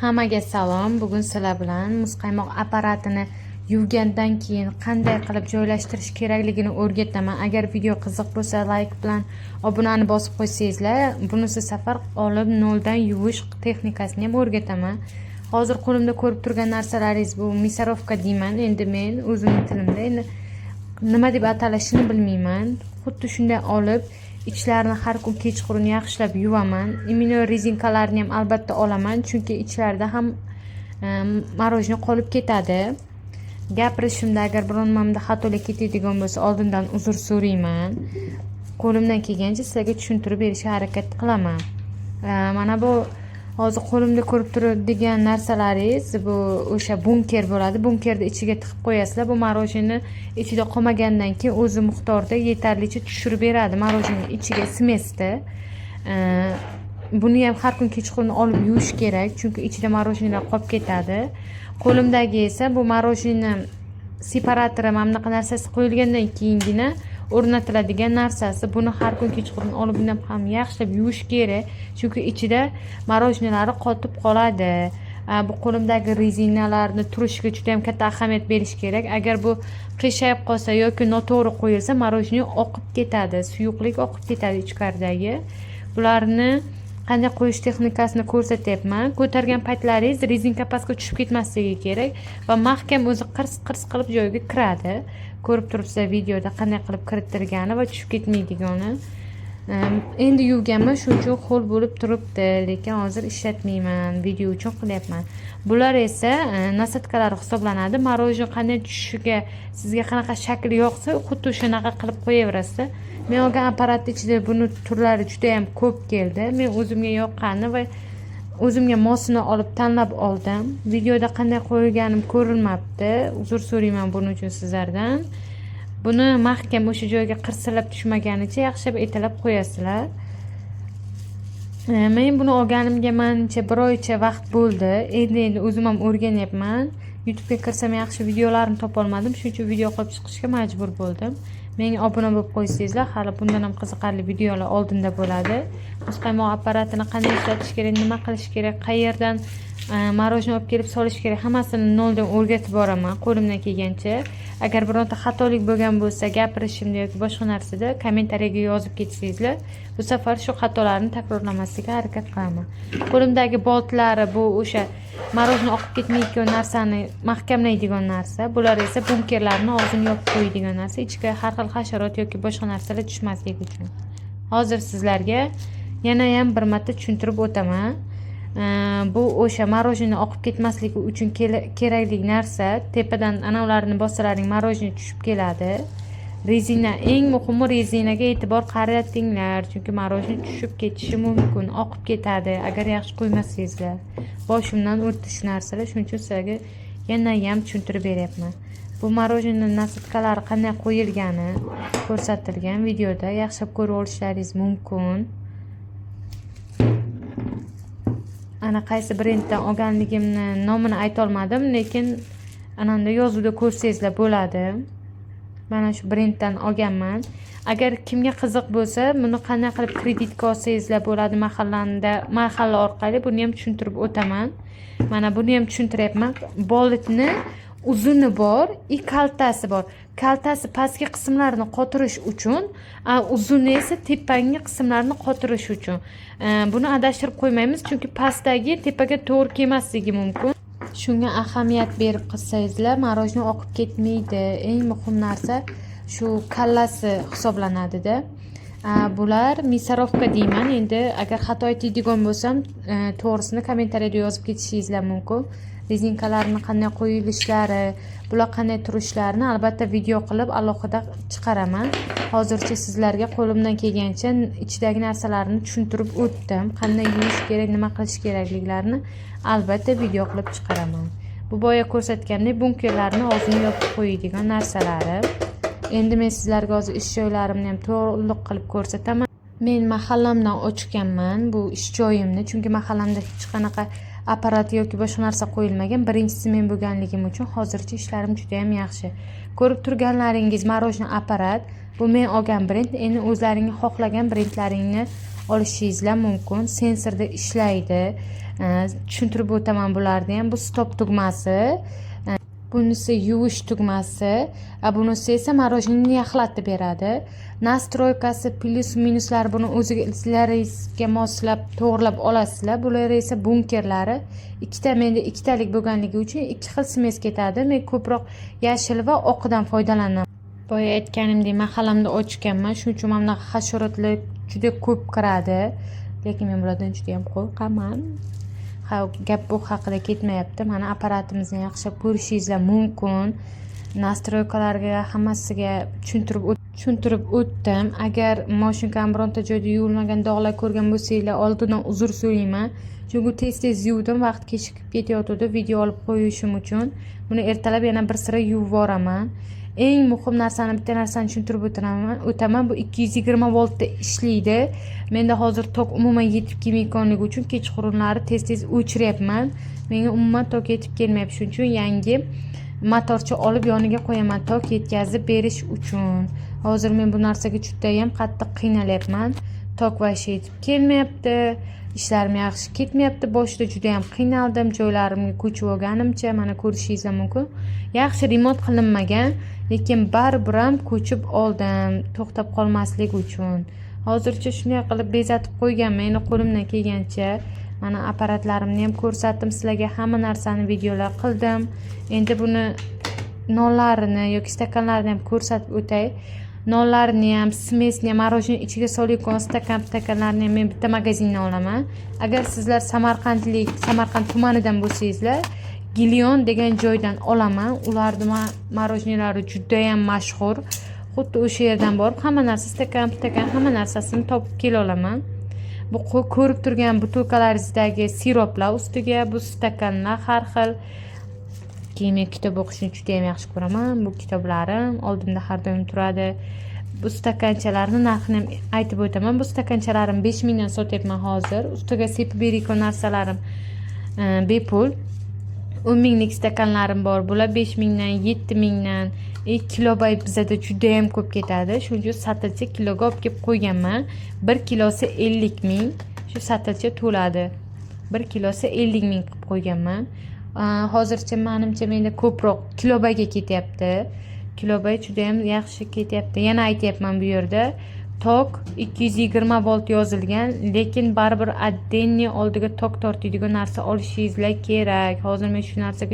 Hammaga salom. Bugun sizlar bilan muzqaymoq apparatini yuvgandan keyin qanday qilib joylashtirish kerakligini o'rgataman. Agar video qiziq bo'lsa, layk bilan obunani bosib qo'ysangizlar, bunisi safar olib noldan yuvish texnikasini ham o'rgataman. Hozir qo'limda ko'rib turgan narsalaringiz bu мясорубка deyman. Endi men o'zimning tilimda endi nima deb atalishini bilmayman. Xuddi shunday olib ichlarini har kun kechqurun yaxshilab yuvaman. Именно rezinkalarni ham albatta olaman, chunki ichlarida ham мороженое qolib ketadi. Gapirishimda agar biron nimamda xatolik ketadigan bo'lsa, oldindan uzr so'rayman. Qo'limdan kelgancha sizlarga tushuntirib berishga harakat qilaman. Mana bu hozir qo'limda ko'rib turadigan narsalaringiz bu o'sha bunker bo'ladi. Bunkerni ichiga tiqib qo'yasizlar. Bu мороженое ichida qolmagandan keyin o'zi miqdorda yetarlicha tushirib beradi мороженое ichiga смесь da. Buni ham har kun kechqurun olib yuvish kerak, chunki ichida мороженое lar qolib ketadi. Qo'limdagi esa bu мороженое separatori, mana bunaqa narsasi qo'yilgandan keyingina o'rnatiladigan narsasi. Buni har kun kechqurun olib buni ham yaxshilab yuvish kerak, chunki ichida мороженое lari qotib qoladi. Bu qo'limdagi rezinalarni turishiga juda ham katta ahamiyat berish kerak. Agar bu qiyshayib qolsa yoki noto'g'ri qo'yilsa, мороженое oqib ketadi, suyuqlik oqib ketadi ichkaridagi. Bularni qanday qo'yish texnikasini ko'rsatyapman. Ko'targan paytlaringiz rezinka pastga tushib ketmasligi kerak va mahkam o'zi qirs qirs qilib joyiga kiradi. Ko'rib turibsizlar videoda qanday qilib kiritilgani va tushib ketmaydigani. Endi yuvganman, shuning uchun ho'l bo'lib turibdi, lekin hozir ishlatmayman, video uchun qilyapman. Bular esa насадка lar hisoblanadi. Мороженое qanday tushishiga, sizga qanaqa shakl yoqsa, xuddi o'shanaqa qilib qo'yaverasizlar. Men olgan apparatni ichida buni turlari juda yam ko'p keldi. Men o'zimga yoqqani va o'zimga mosini olib tanlab oldim. Videoda qanday qo'yilganim ko'rinmabdi, uzr so'rayman buning uchun sizlardan. Buni mahkam o'sha joyga qirsillab tushmaganicha yaxshilab etalab qo'yasizlar. Men buni olganimga manimcha bir oycha vaqt bo'ldi. Endi endi o'zim ham o'rganyapman. YouTubega kirsam, yaxshi videolarni topolmadim, shuning uchun video qilib chiqishga majbur bo'ldim. Menga obuna bo'lib qo'ysangizlar, hali bundan ham qiziqarli videolar oldinda bo'ladi. Muzqaymoq apparatini qanday ishlatish kerak, nima qilish kerak, qayerdan мороженое olib kelib solish kerak, hammasini noldan o'rgatib boraman qo'limdan kelgancha. Agar bironta xatolik bo'lgan bo'lsa gapirishimda yoki boshqa narsada, kommentariyaga yozib ketsangizlar, bu safar shu xatolarni takrorlamaslikka harakat qilaman. Qo'limdagi boltlari bu o'sha мороженое oqib ketmaydigan narsani mahkamlaydigan narsa. Bular esa bunkerlarni og'zini yopib qo'yadigan narsa, ichiga har xil hasharot yoki boshqa narsalar tushmasligi uchun. Hozir sizlarga yanayam bir marta tushuntirib o'taman. Bu o'sha мороженое oqib ketmasligi uchun kerakli narsa. Tepadan anavlarini bossalaring, мороженое tushib keladi. Rezina, eng muhimi, rezinaga e'tibor qaratinglar, chunki мороженое tushib ketishi mumkin, oqib ketadi agar yaxshi qo'ymasangizlar. Boshimdan o'tdi shu narsalar, shuning uchun sizlarga yanayam tushuntirib beryapman. Bu мороженое насадка lari qanday qo'yilgani ko'rsatilgan videoda, yaxshilab ko'rib olishlaringiz mumkin. Ana qaysi brenddan olganligimni nomini aytolmadim, lekin ananda yozuvda ko'rsangizlar bo'ladi. Mana shu brenddan olganman. Agar kimga qiziq bo'lsa, buni qanday qilib kreditga olsangizlar bo'ladi mahallanda, mahalla orqali, buni ham tushuntirib o'taman. Mana buni ham tushuntiryapman. Boltni uzuni bor и kaltasi bor. Kaltasi pastki qismlarini qotirish uchun, a uzuni esa tepangi qismlarini qotirish uchun. Buni adashtirib qo'ymaymiz, chunki pastdagi tepaga to'g'ri kelmasligi mumkin. Shunga ahamiyat berib qilsangizlar, мороженое oqib ketmaydi. Eng muhim narsa shu kallasi hisoblanadida. Bular мясорубка deyman endi. Agar xato aytadigan bo'lsam, to'g'risini kommentariyada yozib ketishingizlar mumkin. Rezinkalarni qanday qo'yilishlari, bular qanday turishlarini albatta video qilib alohida chiqaraman. Hozircha sizlarga qo'limdan kelgancha ichidagi narsalarni tushuntirib o'tdim. Qanday yuvish kerak, nima qilish kerakliklarini albatta video qilib chiqaraman. Bu boya ko'rsatgandek bunkerlarni og'zini yopib qo'yadigan narsalari. Endi men sizlarga hozir ish joylarimni ham to'liq qilib ko'rsataman. Men mahallamdan ochganman bu ish joyimni, chunki mahallamda hech qanaqa apparat yoki boshqa narsa qo'yilmagan. Birinchisi men bo'lganligim uchun hozircha ishlarim juda yam yaxshi. Ko'rib turganlaringiz мороженое apparat. Bu men olgan brend. Endi o'zlaringni xohlagan brendlaringni olishingizlar mumkin. Sensorda ishlaydi. Tushuntirib o'taman bularni ham. Bu stop tugmasi, bunisi yuvish tugmasi, a bunisi esa мороженое ni yaxlatib beradi. Настройка si, plyus minuslari, buni o'zingizlaringizga moslab to'g'irlab olasizlar. Bular esa bunkerlari ikkita. Menda ikkitalik bo'lganligi uchun ikki xil смесь ketadi. Men ko'proq yashil va oqidan foydalanaman. Boya aytganimdek, mahallamda ochganman, shuning uchun mana bunaqa hasharotlar juda ko'p kiradi, lekin men bulardan judayam qo'rqaman. Ha, gap bu haqida ketmayapti. Mana, apparatimizni yaxshilab ko'rishingizlar mumkin. Настройка larga hammasiga tushuntirib o'tdim. Agar moshinkani bironta joyda yuvilmagan dog'lar ko'rgan bo'lsanglar, oldindan uzr so'rayman, chunki tez tez yuvdim, vaqt kechikib ketayotgandi video olib qo'yishim uchun. Buni ertalab yana bir sira yuvib yuboraman. Eng muhim narsani, bitta narsani tushuntirib o'taman. Bu 220 voltda ishlaydi. Menda hozir tok umuman yetib kelmayotganligi uchun kechqurunlari tez tez o'chiryapman. Menga umuman tok yetib kelmayapti, shuning uchun yangi motorcha olib yoniga qo'yaman tok yetkazib berish uchun. Hozir men bu narsaga judayam qattiq qiynalyapman. Tok вообще yetib kelmayapti, ishlarim yaxshi ketmayapti. Boshida judayam qiynaldim joylarimga ko'chib olganimcha. Mana, ko'rishingizlar mumkin, yaxshi remont qilinmagan, lekin baribir ham ko'chib oldim to'xtab qolmaslik uchun. Hozircha shunday qilib bezatib qo'yganman endi qo'limdan kelgancha. Mana, apparatlarimni ham ko'rsatdim sizlarga, hamma narsani videolar qildim. Endi buni nonlarini yoki stakanlarini ham ko'rsatib o'tay. Nonlarni ham, смесь ni ham, мороженое ichiga solayotgan stakan stakanlarni ham men bitta magazindan olaman. Agar sizlar samarqandlik, Samarqand tumanidan bo'lsangizlar, Gilion degan joydan olaman. Ularni мороженое lari judayam mashhur. Xuddi o'sha yerdan borib hamma narsa, stakan stakan hamma narsasini topib kela olaman. Bu ko'rib turgan butilkalaringizdagi siroplar ustiga, bu stakanlar har xil. Keyin men kitob o'qishni judayam yaxshi ko'raman. Bu kitoblarim oldimda har doim turadi. Bu stakanchalarni narxini ham aytib o'taman. Bu stakanchalarim 5000dan sotyapman hozir. Ustiga sepib berayotgan narsalarim bepul. 10 minglik stakanlarim bor, bular 5000dan, 7000dan. И kiloboy bizada judayam ko'p ketadi, shuning uchun satilcha kiloga olib kelib qo'yganman. Bir kilosi 50 000, shu satilcha to'ladi. Bir kilosi 50 000 qilib qo'yganman. Hozircha manimcha menda ko'proq kilobayga ketyapti. Kilobay judayam yaxshi ketyapti. Yana aytyapman, bu yerda tok 220 volt yozilgan, lekin baribir отдельный oldiga tok tortadigan narsa olishingizlar kerak. Hozir men shu narsaga